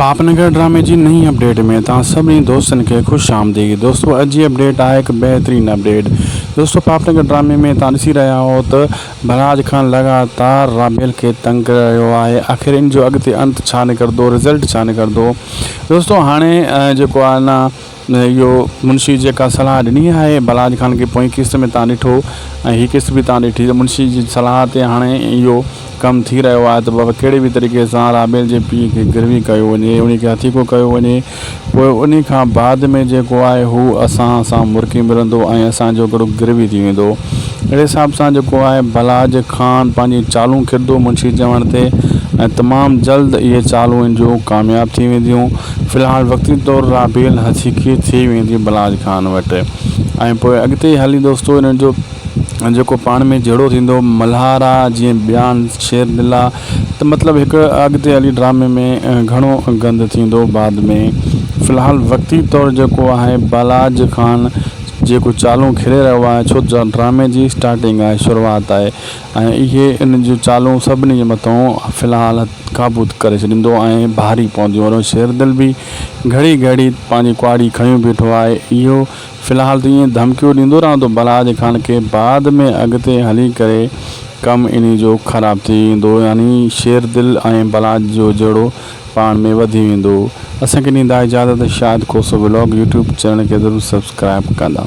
پاپ نگر ڊرامي جي نئين اپڊيٽ ۾ توهان سڀني دوستن کي خوش آمديد دوستو اڄ جي اپڊيٽ آهي هڪ بهترين اپڊيٽ دوستو پاپ نگر ڊرامي ۾ توهان ڏسي رهيا آهيو ته بلاج خان لڳاتار رابيل کي تنگ ڪري رهيو آهي آخر ان جو اڳتي انت ڇا نڪرندو رزلٽ ڇا نڪرندو دوستو هاڻي جيڪو آهي نه اهو منشي جيڪا صلاح ڏني آهي بلاج خان کي پوئين قسط ۾ تان ڏٺو ۽ هي قسط به تان ڏٺي ته منشي جي صلاح تي هاڻي اهو ڪم ٿي رهيو آهي ته بابا ڪهڙي به طريقي سان رابيل جي پيء کي گروي ڪيو وڃي انهي کي هٿيڪو ڪيو وڃي پوء انهي کان بعد ۾ جيڪو آهي هو اسان سان مرڪي ملندو ۽ اسان جو هڪڙو گروي ٿي ويندو اهڙي حساب سان جيڪو آهي بلاج خان پنهنجي چالون کيڏندو منشي چوڻ تي ۽ تمام جلد اهي چالون ان جون ڪامياب ٿي وينديون في الحال وقتي طور رابيل هٿيڪي ٿي ويندي بلاج خان وٽ ۽ پوء اڳتي هلي دوستو انهن جو جيڪو پاڻ ۾ جهيڙو ٿيندو ملهارا جيئن بيان شير دلا ته مطلب هڪ اڳتي هلي ڊرامي ۾ گهڻو گند ٿيندو بعد ۾ في الحال وقتي طور جيڪو آهي بلاج خان جيڪو چالون کيڏي رهيو آهي ڇو ته ڊرامي جي اسٽارٽنگ آهي شروعات آهي ۽ اهي ان جون چالون سڀني جي مٿان في الحال قابو ڪري ڇڏيندو ۽ ڀاري پونديون ۽ شيردل به گهڙي گهڙي پنهنجي ڪهاڙي کنيو بيٺو آهي اهو في الحال ته ائين ڌمڪيون ڏيندو رهندو بلاج خان کي بعد ۾ اڳتي هلي ڪري ڪم انهي جو خراب ٿي ويندو يعني شيردل ۽ بلاج جو جهيڙو پاڻ ۾ وڌي ويندو اسان کي ڏيندا اجازت Shahid Khoso vlog YouTube channel کي ضرور سبسڪرائب ڪندا.